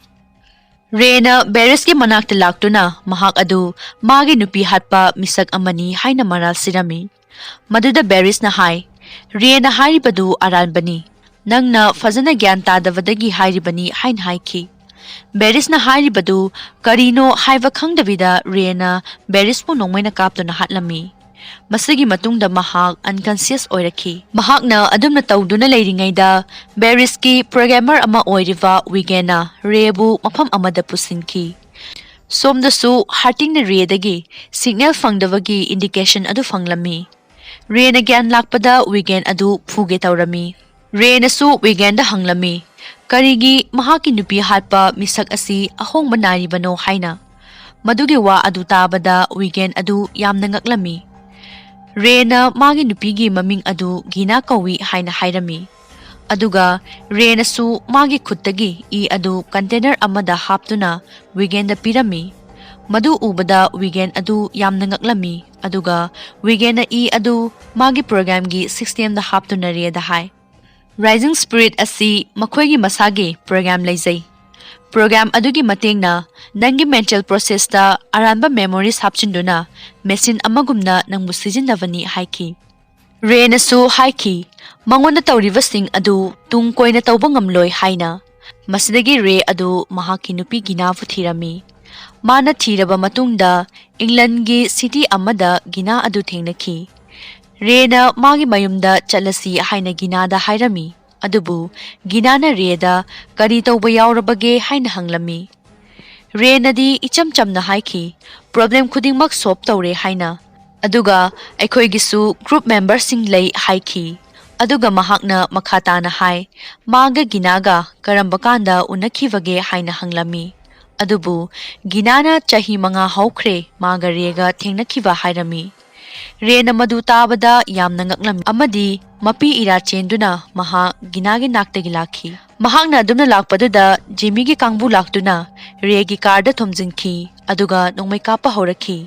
ꯔꯦꯅ ꯕꯦꯔꯤꯁꯀꯤ ꯃꯅꯥꯛꯇ ꯂꯥꯛꯇꯨꯅ ꯃꯍꯥꯛ ꯑꯗꯨ ꯃꯥꯒꯤ ꯅꯨꯄꯤ ꯍꯥꯠꯄ ꯃꯤꯁꯛ ꯑꯃꯅꯤ ꯍꯥꯏꯅ ꯃꯔꯥꯜ ꯁꯤꯔꯝꯃꯤ꯫ ꯃꯗꯨꯗ ꯕꯦꯔꯤꯁꯅ ꯍꯥꯏ, "ꯔꯦꯅ ꯍꯥꯏꯔꯤꯕꯗꯨ ꯑꯔꯥꯟꯕꯅꯤ꯫ ꯅꯪꯅ ꯐꯖꯅ ꯒ꯭ꯌꯥꯟ ꯇꯥꯗꯕꯗꯒꯤ ꯍꯥꯏꯔꯤꯕꯅꯤ" ꯍꯥꯏꯅ ꯍꯥꯏꯈꯤ꯫ ꯕꯦꯔꯤꯁꯅ ꯍꯥꯏꯔꯤꯕꯗꯨ ꯀꯔꯤꯅꯣ ꯍꯥꯏꯕ ꯈꯪꯗꯕꯤꯗ ꯔꯦꯅ ꯕꯦꯔꯤꯁꯄꯨ ꯅꯣꯡꯃꯩꯅ ꯀꯥꯞꯇꯨꯅ ꯍꯥꯠꯂꯝꯃꯤ꯫ ꯃꯁꯤꯒꯤ ꯃꯇꯨꯡꯗ ꯃꯍꯥꯛ unconscious ꯑꯣꯏꯔꯛꯈꯤ꯫ ꯃꯍꯥꯛꯅ ꯑꯗꯨꯝꯅ ꯇꯧꯗꯨꯅ ꯂꯩꯔꯤꯉꯩꯗ ꯕꯦꯔꯤꯁꯀꯤ programmer ꯑꯃ ꯑꯣꯏꯔꯤꯕ ꯋꯤꯒꯦꯟꯅ ꯔꯦꯕꯨ ꯃꯐꯝ ꯑꯃꯗ ꯄꯨꯁꯤꯟꯈꯤ꯫ ꯁꯣꯝꯗꯁꯨ ꯍꯥꯔꯇꯤꯡꯅ ꯔꯦꯗꯒꯤ signal ꯐꯪꯗꯕꯒꯤ indication ꯑꯗꯨ ꯐꯪꯂꯝꯃꯤ꯫ ꯔꯦꯅ ꯒ꯭ꯌꯥꯟ ꯂꯥꯛꯄꯗ ꯋꯤꯒꯦꯟ ꯑꯗꯨ ꯐꯨꯒꯦ ꯇꯧꯔꯝꯃꯤ꯫ ꯔꯦꯅꯁꯨ ꯋꯤꯒꯦꯟꯗ ꯍꯪꯂꯝꯃꯤ, ꯀꯔꯤꯒꯤ ꯃꯍꯥꯛꯀꯤ ꯅꯨꯄꯤ ꯍꯥꯠꯄ ꯃꯤꯁꯛ ꯑꯁꯤ ꯑꯍꯣꯡꯕ ꯅꯥꯏꯔꯤꯕꯅꯣ ꯍꯥꯏꯅ꯫ ꯃꯗꯨꯒꯤ ꯋꯥ ꯑꯗꯨ ꯇꯥꯕꯗ ꯋꯤꯒꯦꯟ ꯑꯗꯨ ꯌꯥꯝꯅ ꯉꯛꯂꯝꯃꯤ꯫ ꯔꯦꯅ ꯃꯥꯒꯤ ꯅꯨꯄꯤꯒꯤ ꯃꯃꯤꯡ ꯑꯗꯨ ꯒꯤꯅꯥ ꯀꯧꯏ ꯍꯥꯏꯅ ꯍꯥꯏꯔꯝꯃꯤ꯫ ꯑꯗꯨꯒ ꯔꯦꯅꯁꯨ ꯃꯥꯒꯤ ꯈꯨꯠꯇꯒꯤ ꯏ ꯑꯗꯨ ꯀꯟꯇꯦꯅꯔ ꯑꯃꯗ ꯍꯥꯞꯇꯨꯅ ꯋꯤꯒꯦꯟꯗ ꯄꯤꯔꯝꯃꯤ꯫ ꯃꯗꯨ ꯎꯕꯗ ꯋꯤꯒꯦꯟ ꯑꯗꯨ ꯌꯥꯝꯅ ꯉꯛꯂꯝꯃꯤ, ꯑꯗꯨꯒ ꯋꯤꯒꯦꯟꯅ ꯏ ꯑꯗꯨ ꯃꯥꯒꯤ ꯄ꯭ꯔꯣꯒ꯭ꯔꯥꯝꯒꯤ ꯁꯤꯁꯇꯦꯝꯗ ꯍꯥꯞꯇꯨꯅ ꯔꯦꯗ ꯍꯥꯏ, ꯔꯥꯏꯖꯤꯡ ꯁ꯭ꯄꯤꯔꯤꯠ ꯑꯁꯤ ꯃꯈꯣꯏꯒꯤ ꯃꯁꯥꯒꯤ ꯄ꯭ꯔꯣꯒ꯭ꯔꯥꯝ ꯂꯩꯖꯩ꯫ ꯄ꯭ꯔꯣꯒ꯭ꯔꯥꯝ ꯑꯗꯨꯒꯤ ꯃꯇꯦꯡꯅ ꯅꯪꯒꯤ ꯃꯦꯟꯇꯦꯜ ꯄ꯭ꯔꯣꯁꯦꯁꯇ ꯑꯔꯥꯟꯕ ꯃꯦꯃꯣꯔꯤꯁ ꯍꯥꯞꯆꯤꯟꯗꯨꯅ ꯃꯦꯁꯤꯟ ꯑꯃꯒꯨꯝꯅ ꯅꯪꯕꯨ ꯁꯤꯖꯤꯟꯅꯕꯅꯤ ꯍꯥꯏꯈꯤ꯫ ꯔꯦꯅꯁꯨ ꯍꯥꯏꯈꯤ, ꯃꯉꯣꯟꯗ ꯇꯧꯔꯤꯕꯁꯤꯡ ꯑꯗꯨ ꯇꯨꯡ ꯀꯣꯏꯅ ꯇꯧꯕ ꯉꯝꯂꯣꯏ ꯍꯥꯏꯅ꯫ ꯃꯁꯤꯗꯒꯤ ꯔꯦ ꯑꯗꯨ ꯃꯍꯥꯛꯀꯤ ꯅꯨꯄꯤ ꯒꯤꯅꯥꯕꯨ ꯊꯤꯔꯝꯃꯤ꯫ ꯃꯥꯅ ꯊꯤꯔꯕ ꯃꯇꯨꯡꯗ ꯏꯪꯂꯟꯒꯤ ꯁꯤꯇꯤ ꯑꯃꯗ ꯒꯤꯅꯥ ꯑꯗꯨ ꯊꯦꯡꯅꯈꯤ꯫ ꯔꯦꯅ ꯃꯥꯒꯤ ꯃꯌꯨꯝꯗ ꯆꯠꯂꯁꯤ ꯍꯥꯏꯅ ꯒꯤꯅꯥꯗ ꯍꯥꯏꯔꯝꯃꯤ꯫ ꯑꯗꯨꯕꯨ ꯒꯤꯅꯥꯅ ꯔꯦꯗ ꯀꯔꯤ ꯇꯧꯕ ꯌꯥꯎꯔꯕꯒꯦ ꯍꯥꯏꯅ ꯍꯪꯂꯝꯃꯤ꯫ ꯔꯦꯅꯗꯤ ꯏꯆꯝ ꯆꯝꯅ ꯍꯥꯏꯈꯤ, ꯄ꯭ꯔꯣꯕ꯭ꯂꯦꯝ ꯈꯨꯗꯤꯡꯃꯛ ꯁꯣꯜꯕ ꯇꯧꯔꯦ ꯍꯥꯏꯅ꯫ ꯑꯗꯨꯒ ꯑꯩꯈꯣꯏꯒꯤꯁꯨ ꯒ꯭ꯔꯨꯞ ꯃꯦꯝꯕꯔꯁꯤꯡ ꯂꯩ ꯍꯥꯏꯈꯤ꯫ ꯑꯗꯨꯒ ꯃꯍꯥꯛꯅ ꯃꯈꯥ ꯇꯥꯅ ꯍꯥꯏ, ꯃꯥꯒ ꯒꯤꯅꯥꯒ ꯀꯔꯝꯕ ꯀꯥꯟꯗ ꯎꯅꯈꯤꯕꯒꯦ ꯍꯥꯏꯅ ꯍꯪꯂꯝꯃꯤ꯫ ꯑꯗꯨꯕꯨ ꯒꯤꯅꯥꯅ ꯆꯍꯤ ꯃꯉꯥ ꯍꯧꯈ꯭ꯔꯦ ꯃꯥꯒ ꯔꯦꯒ ꯊꯦꯡꯅꯈꯤꯕ ꯍꯥꯏꯔꯝꯃꯤ꯫ ꯔꯦꯅ ꯃꯗꯨ ꯇꯥꯕꯗ ꯌꯥꯝꯅ ꯉꯛꯂꯝꯃꯤ ꯑꯃꯗꯤ ꯃꯄꯤ ꯏꯔꯥ ꯆꯦꯟꯗꯨꯅ ꯃꯍꯥꯛ ꯒꯤꯅꯥꯒꯤ ꯅꯥꯛꯇꯒꯤ ꯂꯥꯛꯈꯤ꯫ ꯃꯍꯥꯛꯅ ꯑꯗꯨꯝꯅ ꯂꯥꯛꯄꯗꯨꯗ ꯖꯤꯃꯤꯒꯤ ꯀꯥꯡꯕꯨ ꯂꯥꯛꯇꯨꯅ ꯔꯦꯒꯤ ꯀꯥꯔꯗ ꯊꯣꯝꯖꯤꯟꯈꯤ, ꯑꯗꯨꯒ ꯅꯣꯡꯃꯩ ꯀꯥꯞꯄ ꯍꯧꯔꯛꯈꯤ꯫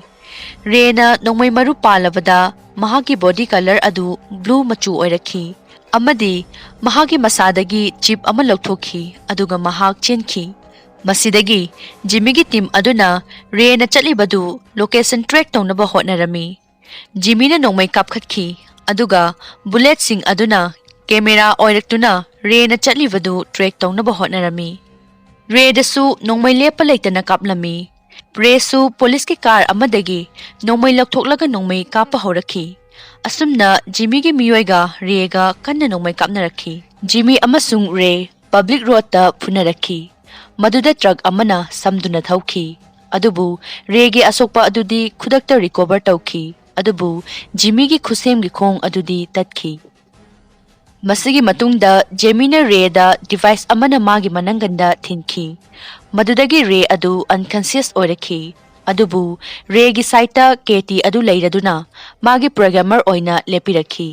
ꯔꯦꯅ ꯅꯣꯡꯃꯩ ꯃꯔꯨ ꯄꯥꯜꯂꯕꯗ ꯃꯍꯥꯛꯀꯤ ꯕꯣꯗꯤ ꯀꯂꯔ ꯑꯗꯨ ꯕ꯭ꯂꯨ ꯃꯆꯨ ꯑꯣꯏꯔꯛꯈꯤ ꯑꯃꯗꯤ ꯃꯍꯥꯛꯀꯤ ꯃꯁꯥꯗꯒꯤ ꯆꯤꯞ ꯑꯃ ꯂꯧꯊꯣꯛꯈꯤ, ꯑꯗꯨꯒ ꯃꯍꯥꯛ ꯆꯦꯟꯈꯤ꯫ ꯃꯁꯤꯗꯒꯤ ꯖꯤꯃꯤꯒꯤ ꯇꯤꯝ ꯑꯗꯨꯅ ꯔꯦꯅ ꯆꯠꯂꯤꯕꯗꯨ ꯂꯣꯀꯦꯁꯟ ꯇ꯭ꯔꯦꯛ ꯇꯧꯅꯕ ꯍꯣꯠꯅꯔꯝꯃꯤ꯫ ꯖꯤꯃꯤꯅ ꯅꯣꯡꯃꯩ ꯀꯥꯞꯈꯠꯈꯤ, ꯑꯗꯨꯒ ꯕꯨꯂꯦꯠꯁꯤꯡ ꯑꯗꯨꯅ ꯀꯦꯃꯦꯔꯥ ꯑꯣꯏꯔꯛꯇꯨꯅ ꯔꯦꯅ ꯆꯠꯂꯤꯕꯗꯨ ꯇ꯭ꯔꯦꯛ ꯇꯧꯅꯕ ꯍꯣꯠꯅꯔꯝꯃꯤ꯫ ꯔꯦꯗꯁꯨ ꯅꯣꯡꯃꯩ ꯂꯦꯞꯄ ꯂꯩꯇꯅ ꯀꯥꯞꯂꯝꯃꯤ꯫ ꯔꯦꯁꯨ ꯄꯨꯂꯤꯁꯀꯤ ꯀꯥꯔ ꯑꯃꯗꯒꯤ ꯅꯣꯡꯃꯩ ꯂꯧꯊꯣꯛꯂꯒ ꯅꯣꯡꯃꯩ ꯀꯥꯞꯄ ꯍꯧꯔꯛꯈꯤ꯫ ꯑꯁꯨꯝꯅ ꯖꯤꯃꯤꯒꯤ ꯃꯤꯑꯣꯏꯒ ꯔꯦꯒ ꯀꯟꯅ ꯅꯣꯡꯃꯩ ꯀꯥꯞꯅꯔꯛꯈꯤ꯫ ꯖꯤꯃꯤ ꯑꯃꯁꯨꯡ ꯔꯦ ꯄꯕ꯭ꯂꯤꯛ ꯔꯣꯗꯇ ꯐꯨꯅꯔꯛꯈꯤ꯫ ꯃꯗꯨꯗ ꯇ꯭ꯔꯛ ꯑꯃꯅ ꯁꯝꯗꯨꯅ ꯊꯧꯈꯤ꯫ ꯑꯗꯨꯕꯨ ꯔꯦꯒꯤ ꯑꯁꯣꯛꯄ ꯑꯗꯨꯗꯤ ꯈꯨꯗꯛꯇ ꯔꯤꯀꯣꯚꯔ ꯇꯧꯈꯤ꯫ ꯑꯗꯨꯕꯨ ꯖꯤꯃꯤꯒꯤ ꯈꯨꯠꯁꯦꯝꯒꯤ ꯈꯣꯡ ꯑꯗꯨꯗꯤ ꯇꯠꯈꯤ꯫ ꯃꯁꯤꯒꯤ ꯃꯇꯨꯡꯗ ꯖꯦꯃꯤꯅ ꯔꯦꯗ ꯗꯤꯚꯥꯏꯁ ꯑꯃꯅ ꯃꯥꯒꯤ ꯃꯅꯪꯒꯟꯗ ꯊꯤꯟꯈꯤ꯫ ꯃꯗꯨꯗꯒꯤ ꯔꯦ ꯑꯗꯨ ꯑꯟꯀꯟꯁꯤꯌꯁ ꯑꯣꯏꯔꯛꯈꯤ꯫ ꯑꯗꯨꯕꯨ ꯔꯦꯒꯤ ꯁꯥꯏꯠꯇ ꯀꯦꯇꯤ ꯑꯗꯨ ꯂꯩꯔꯗꯨꯅ ꯃꯥꯒꯤ ꯄ꯭ꯔꯣꯒ꯭ꯔꯥꯃꯔ ꯑꯣꯏꯅ ꯂꯦꯞꯄꯤꯔꯛꯈꯤ꯫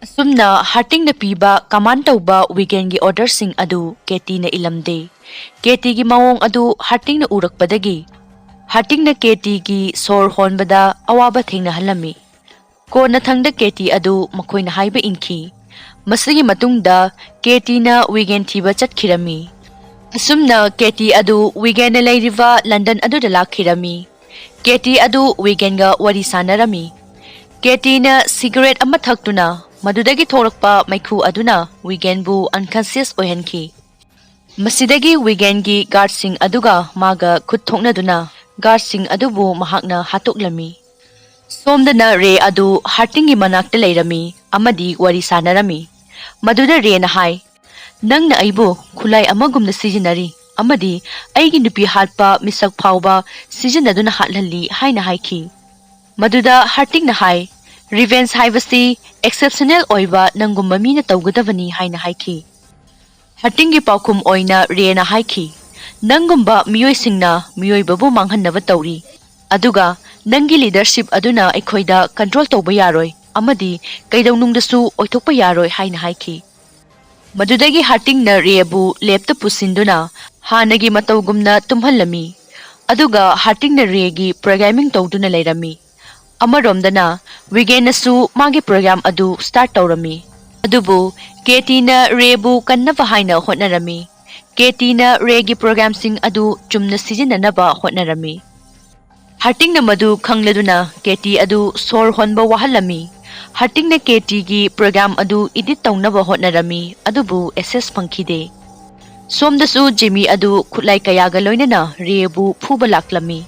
ꯑꯁꯨꯝꯅ ꯍꯥꯔꯇꯤꯡꯅ ꯄꯤꯕ ꯀꯃꯥꯟ ꯇꯧꯕ ꯋꯤꯒꯦꯟꯒꯤ ꯑꯣꯔꯗꯔꯁꯤꯡ ꯑꯗꯨ ꯀꯦꯇꯤꯅ ꯏꯂꯝꯗꯦ꯫ ꯀꯦꯇꯤꯒꯤ ꯃꯑꯣꯡ ꯑꯗꯨ ꯍꯥꯔꯇꯤꯡꯅ ꯎꯔꯛꯄꯗꯒꯤ ꯍꯥꯔꯇꯤꯡꯅ ꯀꯦꯇꯤꯒꯤ ꯁꯣꯔ ꯍꯣꯟꯕꯗ ꯑꯋꯥꯕ ꯊꯦꯡꯅꯍꯜꯂꯝꯃꯤ꯫ ꯀꯣꯟꯅꯊꯪꯗ ꯀꯦꯇꯤ ꯑꯗꯨ ꯃꯈꯣꯏꯅ ꯍꯥꯏꯕ ꯏꯟꯈꯤ꯫ ꯃꯁꯤꯒꯤ ꯃꯇꯨꯡꯗ ꯀꯦꯇꯤꯅ ꯋꯤꯒꯦꯟ ꯊꯤꯕ ꯆꯠꯈꯤꯔꯝꯃꯤ꯫ ꯑꯁꯨꯝꯅ ꯀꯦꯇꯤ ꯑꯗꯨ ꯋꯤꯒꯦꯟꯅ ꯂꯩꯔꯤꯕ ꯂꯟꯗꯟ ꯑꯗꯨꯗ ꯂꯥꯛꯈꯤꯔꯝꯃꯤ꯫ ꯀꯦꯇꯤ ꯑꯗꯨ ꯋꯤꯒꯦꯟꯒ ꯋꯥꯔꯤ ꯁꯥꯟꯅꯔꯝꯃꯤ꯫ ꯀꯦꯇꯤꯅ ꯁꯤꯒꯔꯦꯠ ꯑꯃ ꯊꯛꯇꯨꯅ ꯃꯗꯨꯗꯒꯤ ꯊꯣꯛꯂꯛꯄ ꯃꯩꯈꯨ ꯑꯗꯨꯅ ꯋꯤꯒꯦꯟꯕꯨ ꯑꯟꯀꯟꯁꯤꯌꯁ ꯑꯣꯏꯍꯟꯈꯤ꯫ ꯃꯁꯤꯗꯒꯤ ꯋꯤꯒꯦꯟꯒꯤ ꯒꯥꯔꯗꯁꯤꯡ ꯑꯗꯨꯒ ꯃꯥꯒ ꯈꯨꯠ ꯊꯣꯛꯅꯗꯨꯅ ꯒꯥꯔꯗꯁꯤꯡ ꯑꯗꯨꯕꯨ ꯃꯍꯥꯛꯅ ꯍꯥꯠꯇꯣꯛꯂꯝꯃꯤ꯫ ꯁꯣꯝꯗꯅ ꯔꯦ ꯑꯗꯨ ꯍꯥꯔꯇꯤꯡꯒꯤ ꯃꯅꯥꯛꯇ ꯂꯩꯔꯝꯃꯤ ꯑꯃꯗꯤ ꯋꯥꯔꯤ ꯁꯥꯟꯅꯔꯝꯃꯤ꯫ ꯃꯗꯨꯗ ꯔꯦꯅ ꯍꯥꯏ, "ꯅꯪꯅ ꯑꯩꯕꯨ ꯈꯨꯠꯂꯥꯏ ꯑꯃꯒꯨꯝꯅ ꯁꯤꯖꯤꯟꯅꯔꯤ ꯑꯃꯗꯤ ꯑꯩꯒꯤ ꯅꯨꯄꯤ ꯍꯥꯠꯄ ꯃꯤꯁꯛ ꯐꯥꯎꯕ ꯁꯤꯖꯤꯟꯅꯗꯨꯅ ꯍꯥꯠꯍꯜꯂꯤ" ꯍꯥꯏꯅ ꯍꯥꯏꯈꯤ꯫ ꯃꯗꯨꯗ ꯍꯥꯔꯇꯤꯡꯅ ꯍꯥꯏ, "ꯔꯤꯚꯦꯟꯖ ꯍꯥꯏꯕꯁꯤ ꯑꯦꯛꯁꯦꯞꯁꯅꯦꯜ ꯑꯣꯏꯕ ꯅꯪꯒꯨꯝꯕ ꯃꯤꯅ ꯇꯧꯒꯗꯕꯅꯤ" ꯍꯥꯏꯅ ꯍꯥꯏꯈꯤ꯫ ꯍꯥꯔꯇꯤꯡꯒꯤ ꯄꯥꯎꯈꯨꯝ ꯑꯣꯏꯅ ꯔꯦꯅ ꯍꯥꯏꯈꯤ, "ꯅꯪꯒꯨꯝꯕ ꯃꯤꯑꯣꯏꯁꯤꯡꯅ ꯃꯤꯑꯣꯏꯕꯕꯨ ꯃꯥꯡꯍꯟꯅꯕ ꯇꯧꯔꯤ, ꯑꯗꯨꯒ ꯅꯪꯒꯤ ꯂꯤꯗꯔꯁꯤꯞ ꯑꯗꯨꯅ ꯑꯩꯈꯣꯏꯗ ꯀꯟꯇ꯭ꯔꯣꯜ ꯇꯧꯕ ꯌꯥꯔꯣꯏ ꯑꯃꯗꯤ ꯀꯩꯗꯧꯅꯨꯡꯗꯁꯨ ꯑꯣꯏꯊꯣꯛꯄ ꯌꯥꯔꯣꯏ" ꯍꯥꯏꯅ ꯍꯥꯏꯈꯤ꯫ ꯃꯗꯨꯗꯒꯤ ꯍꯥꯔꯇꯤꯡꯅ ꯔꯦꯕꯨ ꯂꯦꯞꯇ ꯄꯨꯁꯤꯟꯗꯨꯅ ꯍꯥꯟꯅꯒꯤ ꯃꯇꯧꯒꯨꯝꯅ ꯇꯨꯝꯍꯜꯂꯝꯃꯤ꯫ ꯑꯗꯨꯒ ꯍꯥꯔꯇꯤꯡꯅ ꯔꯦꯒꯤ ꯄ꯭ꯔꯣꯒ꯭ꯔꯥꯃꯤꯡ ꯇꯧꯗꯨꯅ ꯂꯩꯔꯝꯃꯤ꯫ ꯑꯃꯔꯣꯝꯗꯅ ꯋꯤꯒꯦꯟꯅꯁꯨ ꯃꯥꯒꯤ ꯄ꯭ꯔꯣꯒ꯭ꯔꯥꯝ ꯑꯗꯨ ꯁ꯭ꯇꯥꯔꯠ ꯇꯧꯔꯝꯃꯤ꯫ ꯑꯗꯨꯕꯨ ꯀꯦꯇꯤꯅ ꯔꯦꯕꯨ ꯀꯟꯅꯕ ꯍꯥꯏꯅ ꯍꯣꯠꯅꯔꯝꯃꯤ꯫ ꯀꯦꯇꯤꯅ ꯔꯦꯒꯤ ꯄ꯭ꯔꯣꯒ꯭ꯔꯥꯝꯁꯤꯡ ꯑꯗꯨ ꯆꯨꯝꯅ ꯁꯤꯖꯤꯟꯅꯅꯕ ꯍꯣꯠꯅꯔꯝꯃꯤ꯫ ꯍꯥꯔꯇꯤꯡꯅ ꯃꯗꯨ ꯈꯪꯂꯗꯨꯅ ꯀꯦꯇꯤ ꯑꯗꯨ ꯁꯣꯔ ꯍꯣꯟꯕ ꯋꯥꯍꯜꯂꯝꯃꯤ꯫ ꯍꯥꯔꯇꯤꯡꯅ ꯀꯦꯇꯤꯒꯤ ꯄ꯭ꯔꯣꯒ꯭ꯔꯥꯝ ꯑꯗꯨ ꯏꯗꯤꯠ ꯇꯧꯅꯕ ꯍꯣꯠꯅꯔꯝꯃꯤ, ꯑꯗꯨꯕꯨ ꯑꯦꯛꯁꯦꯁ ꯐꯪꯈꯤꯗꯦ꯫ ꯁꯣꯝꯗꯁꯨ ꯖꯤꯃꯤ ꯑꯗꯨ ꯈꯨꯠꯂꯥꯏ ꯀꯌꯥꯒ ꯂꯣꯏꯅꯅ ꯔꯦꯕꯨ ꯐꯨꯕ ꯂꯥꯛꯂꯝꯃꯤ꯫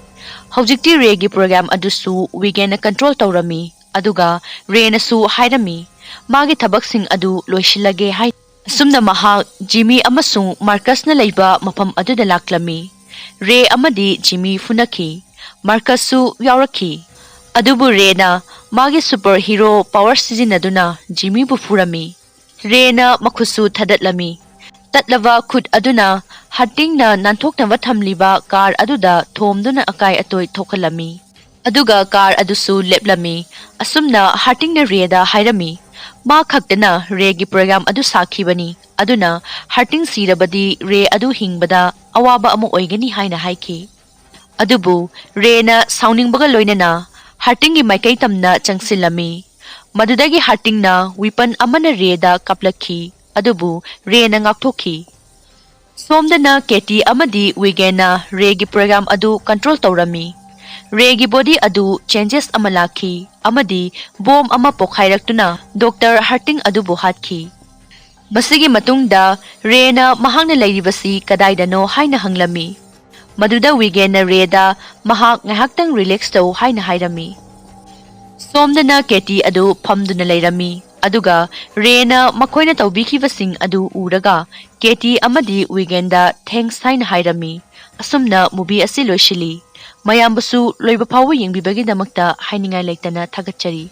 ꯍꯧꯖꯤꯛꯇꯤ ꯔꯦꯒꯤ ꯄ꯭ꯔꯣꯒ꯭ꯔꯥꯝ ꯑꯗꯨꯁꯨ ꯋꯤꯒꯦꯟꯅ ꯀꯟꯇ꯭ꯔꯣꯜ ꯇꯧꯔꯝꯃꯤ, ꯑꯗꯨꯒ ꯔꯦꯅꯁꯨ ꯍꯥꯏꯔꯝꯃꯤ, "ꯃꯥꯒꯤ ꯊꯕꯛꯁꯤꯡ ꯑꯗꯨ ꯂꯣꯏꯁꯤꯜꯂꯒꯦ" ꯍꯥꯏ꯫ ꯑꯁꯨꯝꯅ ꯃꯍꯥꯛ ꯖꯤꯃꯤ ꯑꯃꯁꯨꯡ ꯃꯥꯔꯀꯁꯅ ꯂꯩꯕ ꯃꯐꯝ ꯑꯗꯨꯗ ꯂꯥꯛꯂꯝꯃꯤ꯫ ꯔꯦ ꯑꯃꯗꯤ ꯖꯤꯃꯤ ꯐꯨꯅꯈꯤ꯫ ꯃꯥꯔꯀꯁꯁꯨ ꯌꯥꯎꯔꯛꯈꯤ꯫ ꯑꯗꯨꯕꯨ ꯔꯦꯅ ꯃꯥꯒꯤ super hero power ꯁꯤꯖꯤꯟꯅꯗꯨꯅ ꯖꯤꯃꯤꯕꯨ ꯐꯨꯔꯝꯃꯤ꯫ ꯔꯦꯅ ꯃꯈꯨꯠꯁꯨ ꯊꯗꯠꯂꯝꯃꯤ꯫ ꯇꯠꯂꯕ ꯈꯨꯠ ꯑꯗꯨꯅ ꯍꯥꯔꯇꯤꯡꯅ ꯅꯥꯟꯊꯣꯛꯅꯕ ꯊꯝꯂꯤꯕ ꯀꯥꯔ ꯑꯗꯨꯗ ꯊꯣꯝꯗꯨꯅ ꯑꯀꯥꯏ ꯑꯇꯣꯏ ꯊꯣꯛꯍꯜꯂꯝꯃꯤ꯫ ꯑꯗꯨꯒ ꯀꯥꯔ ꯑꯗꯨꯁꯨ ꯂꯦꯞꯂꯝꯃꯤ꯫ ꯑꯁꯨꯝꯅ ꯍꯥꯔꯇꯤꯡꯅ ꯔꯦꯗ ꯍꯥꯏꯔꯝꯃꯤ, ꯃꯥ ꯈꯛꯇꯅ ꯔꯦꯒꯤ program ꯑꯗꯨ ꯁꯥꯈꯤꯕꯅꯤ, ꯑꯗꯨꯅ ꯍꯥꯔꯇꯤꯡ ꯁꯤꯔꯕꯗꯤ ꯔꯦ ꯑꯗꯨ ꯍꯤꯡꯕꯗ ꯑꯋꯥꯕ ꯑꯃ ꯑꯣꯏꯒꯅꯤ ꯍꯥꯏꯅ ꯍꯥꯏꯈꯤ꯫ ꯑꯗꯨꯕꯨ ꯔꯦꯅ ꯁꯥꯎꯅꯤꯡꯕꯒ ꯂꯣꯏꯅꯅ ꯍꯥꯔꯇꯤꯡꯒꯤ ꯃꯥꯏꯀꯩ ꯇꯝꯅ ꯆꯪꯁꯤꯜꯂꯝꯃꯤ꯫ ꯃꯗꯨꯗꯒꯤ ꯍꯥꯔꯇꯤꯡꯅ weapon ꯑꯃꯅ ꯔꯦꯗ ꯀꯥꯞꯂꯛꯈꯤ, ꯑꯗꯨꯕꯨ ꯔꯦꯅ ꯉꯥꯛꯊꯣꯛꯈꯤ꯫ ꯁꯣꯝꯗꯅ ꯀꯦꯇꯤ ꯑꯃꯗꯤ ꯋꯤꯒꯦꯟꯅ ꯔꯦꯒꯤ program ꯑꯗꯨ control ꯇꯧꯔꯝꯃꯤ꯫ ꯔꯦꯒꯤ body ꯑꯗꯨ changes ꯑꯃ ꯂꯥꯛꯈꯤ ꯑꯃꯗꯤ bomb ꯑꯃ ꯄꯣꯈꯥꯏꯔꯛꯇꯨꯅ ꯗꯣꯛꯇꯔ ꯍꯥꯔꯇꯤꯡ ꯑꯗꯨꯕꯨ ꯍꯥꯠꯈꯤ꯫ ꯃꯁꯤꯒꯤ ꯃꯇꯨꯡꯗ ꯔꯦꯅ ꯃꯍꯥꯛꯅ ꯂꯩꯔꯤꯕꯁꯤ ꯀꯗꯥꯏꯗꯅꯣ ꯍꯥꯏꯅ ꯍꯪꯂꯝꯃꯤ꯫ ꯃꯗꯨꯗ ꯋꯤꯒꯦꯟꯅ ꯔꯦꯗ ꯃꯍꯥꯛ ꯉꯥꯏꯍꯥꯛꯇꯪ relax ꯇꯧ ꯍꯥꯏꯅ ꯍꯥꯏꯔꯝꯃꯤ꯫ ꯁꯣꯝꯗꯅ ꯀꯦꯇꯤ ꯑꯗꯨ ꯐꯝꯗꯨꯅ ꯂꯩꯔꯝꯃꯤ, ꯑꯗꯨꯒ ꯔꯦꯅ ꯃꯈꯣꯏꯅ ꯇꯧꯕꯤꯈꯤꯕꯁꯤꯡ ꯑꯗꯨ ꯎꯔꯒ ꯀꯦꯇꯤ ꯑꯃꯗꯤ ꯋꯤꯒꯦꯟꯗ thanks ꯍꯥꯏꯅ ꯍꯥꯏꯔꯝꯃꯤ꯫ ꯑꯁꯨꯝꯅ movie ꯑꯁꯤ ꯂꯣꯏꯁꯤꯜꯂꯤ꯫ ꯃꯌꯥꯝꯕꯨꯁꯨ ꯂꯣꯏꯕ ꯐꯥꯎꯕ ꯌꯦꯡꯕꯤꯕꯒꯤꯗꯃꯛꯇ ꯍꯥꯏꯅꯤꯡꯉꯥꯏ ꯂꯩꯇꯅ ꯊꯥꯒꯠꯆꯔꯤ꯫